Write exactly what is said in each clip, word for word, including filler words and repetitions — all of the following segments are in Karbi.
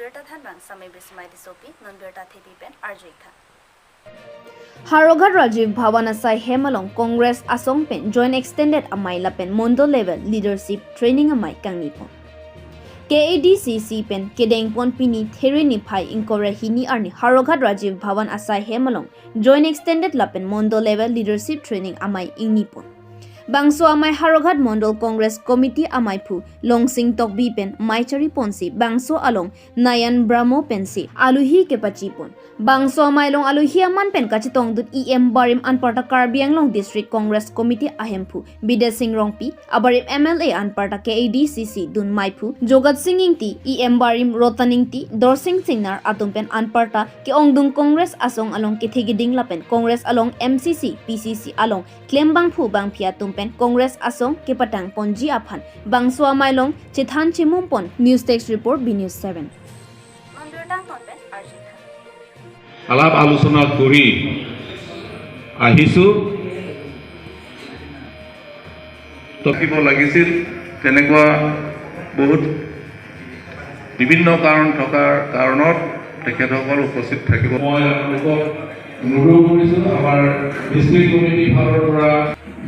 Birta thanbang Samai Bismai Tissopi, non birta thepi pen arju-ik tha. Howraghat Rajiv Bhavan asai hem along Congress asong pen Joint Extended Amei lapen Mondol Level Leadership Training Amei kangnipon. K A D C C pen kedengpon pini There niphai ingkoi ra hini arni Howraghat Rajiv Bhavan asai hem along Joint Extended lapen Mondol Level Leadership Training Amei ingnipon. Bangso amei Howraghat Mondol Congress Committee ameiphu Longsing Tokbi pen mei chariponsi bangso along Nayan Brahmo pensi aluhi kepachipon. Bangso amei along aluhi aman pen kachetongdun E M barim anparta Karbi Anglong District Congress Committee ahemphu Bidya Sing Rongpi, abarim M L A anparta K A D C C dun meiphu Jogat Sing Ingti, E M barim Rotan Ingti, Dorsing Singnar atum pen anparta ke-ongdung Congress asong along kethe keding lapen Congress along M C C, P C C along klem bangphu bangphi atum pen Congress asong kepatangponji aphan bangso amei along chethan chemumpon. News Desk Report, B News seven. Alap আলোচনা কৰি আহিছো। থাকিব লাগিছিল, তেনেকুৱা বহুত বিভিন্ন কাৰণ থকাৰ কাৰণত তেখেতসকল উপস্থিত থাকিব। মই আপোনালোকক অনুৰোধ কৰিছো, আমাৰ ডিষ্ট্ৰিক্ট কমিটিৰ ফালৰ পৰা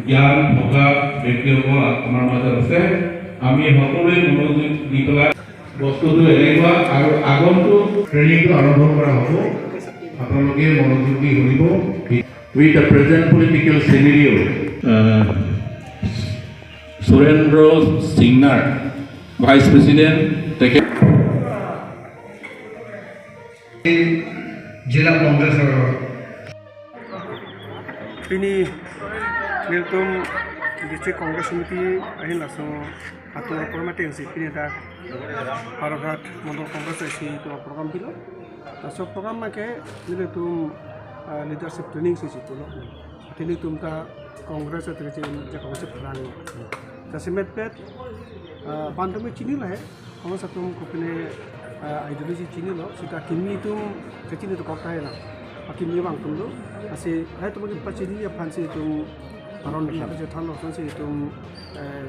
জ্ঞান থকা ব্যক্তিসকল আমাৰ মাজত আছে। আমি সকলোৱে মনোযোগ দি পেলাই বস্তুটো এনেকুৱা আৰু আগন্তুক ট্ৰেইনিংটো আৰম্ভ কৰা হ'ব। আপোনালোকে মনোযোগ দি শুনিব। With the present political scenario, আহ, সুৰেন্দ্ৰ সিংনাৰ ভাইচ প্ৰেচিডেণ্ট তেখেত জিলা কংগ্ৰেছৰ Pini nelitum District Congress Committee ahin laso atur program atengsi pini dak Howraghat Mondol Congress isi itum program pilo. Laso program ke nelitum, ah, leadership training si si pulo. Nelitum ta Congress atengsi ja Congress pheranglo. Jasemet pet, ah, bantum chinilo he. Congress atum kopine, ah, ideology chinilo, seta kimi atum kachini dokok tahai lang. Akimi abang atum do, lasi lahai atum kepachini aphansi itum aron kepachethanlo, asonsi itum, eh,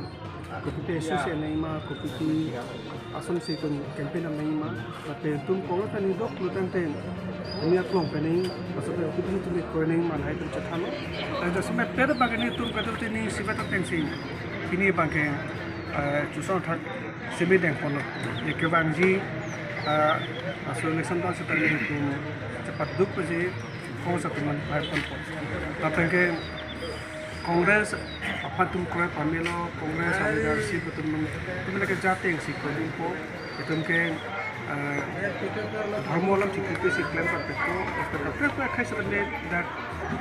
kopi issue si nangma, kopi asonsi itum campaign nangma, lapen itum Congress ta ningdok pulotangte, ningje aklong pen nang, laso pen kopi itum kroi nangma lahai itum chethanlo. Lapen jasemet pet abang ke nelitum kadokave ningje isivet atengsi, pini abang ke, eh, chusong thak semi dengponlo. Ye kevangji, ah, laso election ta seta nelitum chepaduk peji Congress atum aphan ponpo. Lapen ke Congress aphan itum kroi pamelo, Congress a leadership atum nung, itum lake jateng si kroi dingpo, itum ke, ah, dharma alam chikri si klem pampo, lapen ke kroi kroi akhai seta ne dak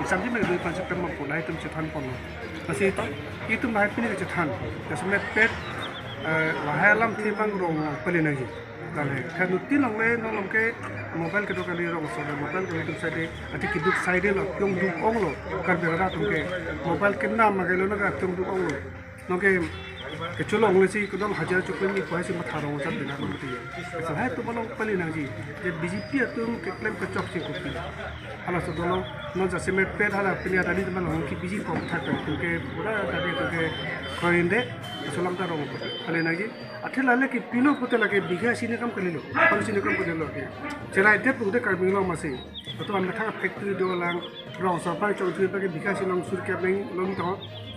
exam ji me dui panch klem pampo, lahai itum chethanponlo. Lasi itum lahai pini kechethan, jasemet pet, eh, lahai alamthe abang rong pali nangji. Kali, kan nutin longle, non along ke mobile kedo kali rong so, mobile kedo itum saide, ati keduk saide lo, kyong duk onglo, Karbi Anglong atum ke mobile kenam magai lo na ka kyong duk onglo. Non ke kecho longle si kedam hajar chukun ni kuai si matha rong chat bina ko mati ya. Lahai itum along pali nangji, je B J P atum keklem kechokche kopi. Halaso dolo, non jasemet pet hala pini adani teman long ki busy kok thak, itum ke pura adani itum ke kroinde, laso alam ta rong pali nangji. Athe lale kepilo pute lake bigha sini kam kalilo, pal sini kam kalilo ke. Cherai det pute Karbi Anglong masi. Ato an thang factory dolang, rong sarpai chongthui pa ke bigha si long sur kep nang long to.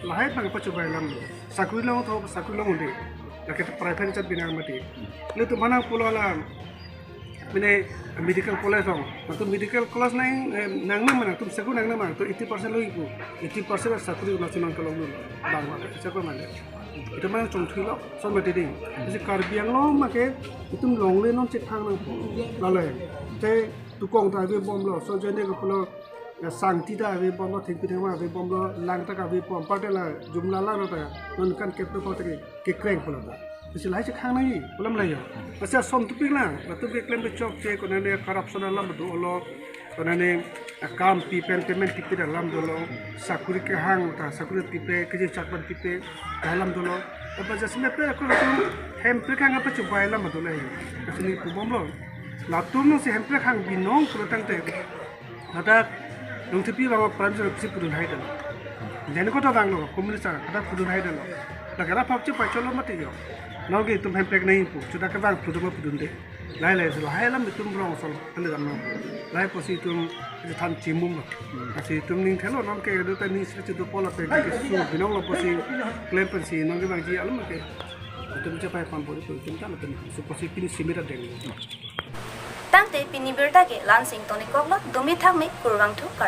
Lahai abang pachobai alam. Sakuri long to, sakuri long unde. Lake private chat bina mati. Nelitum mana pulo alam. Mane medical college long. Nangtum medical college nang, eh, nangne ma, nangtum segu nangne ma, to eighty percent lo ipu. Eighty percent sakuri national kalong dun. Bang bang, siapa mana? Itum mana chongthui lo, son mati ding. Lasi Karbi Anglong ma ke, itum longle non chethang nangpo. Lale. Te tukong ta ave bomlo, so jene ko pulo, ya sangti ta ave bomlo, thengpi thengma ave bomlo, lang ta ka ave bom, parte la jumla lang ta, non kan kep to ko te kekreng pulo ta. Lasi lahai chekhang nangji, pulam lahai yo. Lasi ason tupik lang, latum keklem kechokche, konane corruption alam dolo, konane akam pi pen payment pipe alam dolo, sakuri kehang ta, sakuri pipe, keje chakban pipe, alam dolo. Apa jasemet pet ako latum hemprek hang apa chobai alam dolo he. Lasi neli pu bomlo. Latum nung si hemprek hang binong pulotangte. Ladak Longthipi abang Prime Minister si pudun hai dolo. Jani kota abang lo, communist abang, ladak pudun hai dolo. Ladak era phak chepai cholo mati yo. Non ke itum hemprek nangji pu, chuda kevang pudun ma pudunde. Lahai lahai si lahai alam itum rong asal kali dam nang. Lahai pusi itum itum than chimum lo. Lasi itum ning thelo nam ke do ta ning sri chidu pola pe ke su binong lo pusi klem pensi nang ke bangji alam ke. Itum chapai pam pori itum ta itum su pusi pini simit adeng. Tangte pini birta ke la-an si ingtonikoklo, dumi thakmi, kurvangthu kar.